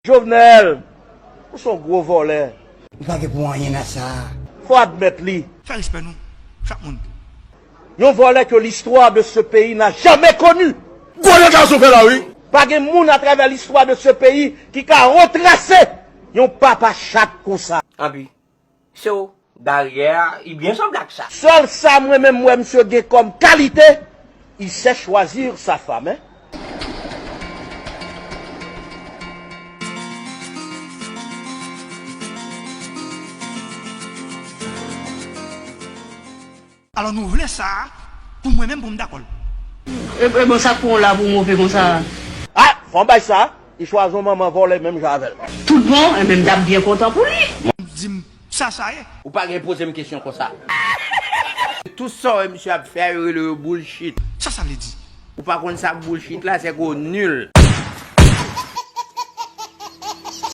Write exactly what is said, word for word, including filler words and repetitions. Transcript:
Jovenel, ou se yon gwo vòlè. Ou pa gen pou anyen nan sa. Fò admèt li. Fè respè nou, chak moun. Yon vòlè ke l'histoire de ce pays n'a jamais connu. Gwo nèg gason fè la wi. Pa gen moun atravè l'histoire de ce pays ki ka retrase yon papa chat konsa. Anpi. Se w, daryè a, li byen sanble ak sa. Sèl sa mwen menm m wè misye gen kòm kalite, il sait choisir sa femme, hein. Alò nou vle sa pou mwen menm pou m dakò l. E, e bon, sa k pran w la pou w move konsa? Ah, fò m bay sa. Li chwazi yon manman vòlè menm jan avè l. Tout bon, enben m t ap byen kontan pou li. Di m sa sa ye. Ou pa gen poze m kesyon konsa. Tout sa w wè misye ap fè a, yo rele yo bullshit. Sa sa vle di? Ou pa konn sa bullshit la, se gwo nil.